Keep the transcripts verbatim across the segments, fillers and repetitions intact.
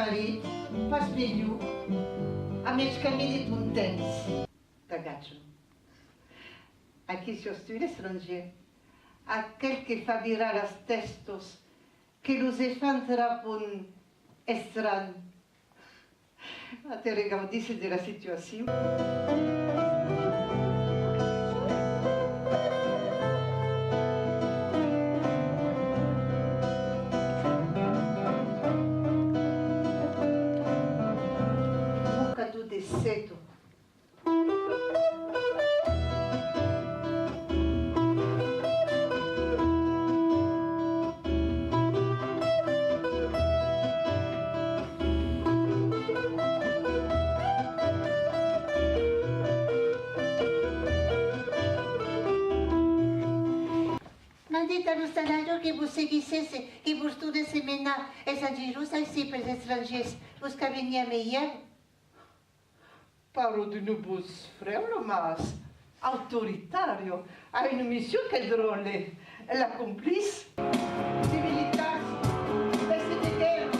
Marit, fas melhor, a mètz camin de ton temps. T'agacho. Aquí siás tu l'estrangièr, aquel que fa virar las tèstas, que los enfants trapon estranh. A te regardisses de la situacion. Mocador de seda. M'an dit a l'ostalador que vos seguissèsse, que vos tornèsse menar es agirós aicí pels estrangièrs, vos qu'a venir a meilhèr. Paro d'una votz frèbla, mas autoritària. A una mission qu'es dròlle. L'acomplis. Civilitats, vèstes de guèrra,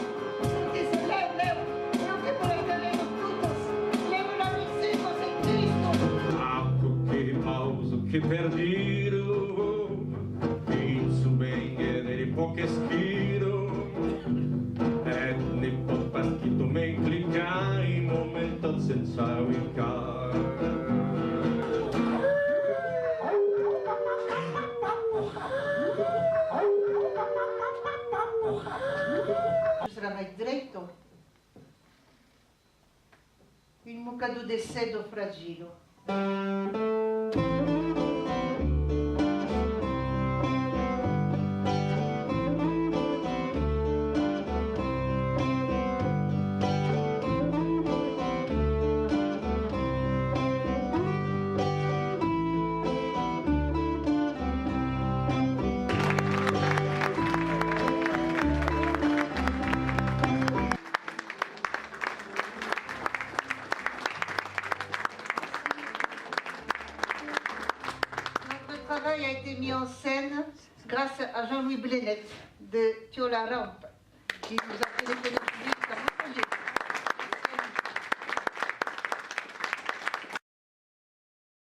sortissètz, lèu, lèu, lèu que per acabar totas, lèu la mercé, vos sèm tristos. Aquò que pauso que per dire, fin sovent de pòc esquire, e ne pòt pas quitament clicar un moment tot sense uicar. Serà mai dreta. Un mocador de seda fragila. Notre travail a été mis en scène grâce à Jean-Louis Blennet de Tiola Rampe, qui nous a téléphoné.